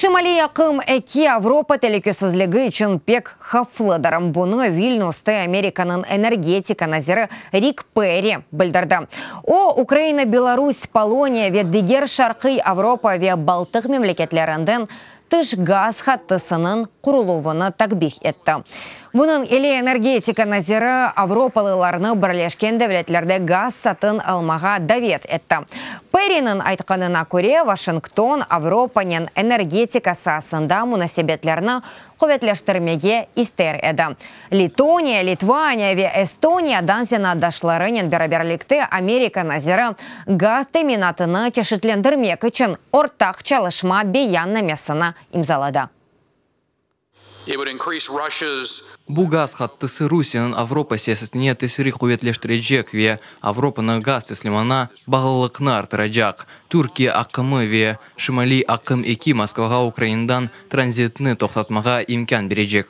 Şimaliy aqım 2 Avropa telükesizligi içün pek havflıdır. Bunı Vilniusta Amerikanıñ energetika naziri Rik Perri bildirdi. O, Ukraina, Belarus, Poloniya ve diger Şarqiy Avropa ve Baltıq memleketlerinden tış gaz hattısınıñ quruluvını takbih etti. Bunıñ ile energetika naziri avropalılarnı Birleşken Devletlerde gaz satın almağa davet etti. Perriniñ aytqanına köre, Washington Avropanen energetika saasında munasebetlerni quvetleştirmege ister edi. Letoniya, Litvaniya ve Estoniyadan zenaatdaşlarınen beraberlikte Amerika naziri gaz teminatını çeşitlendirmek içün ortaq çalışma beyannamesini imzaladı. Bu gaz hattısı Rusiyeniñ Avropa siyasetine tesiri quvetleştirecek ve Avropanı gaz teslimana bağlılıqnı arttıracaq. Türkiye aqımı ve Şimaliy aqım 2 Moskvağa Ukrainadan tranzitni toqtatmağa imkân berecek.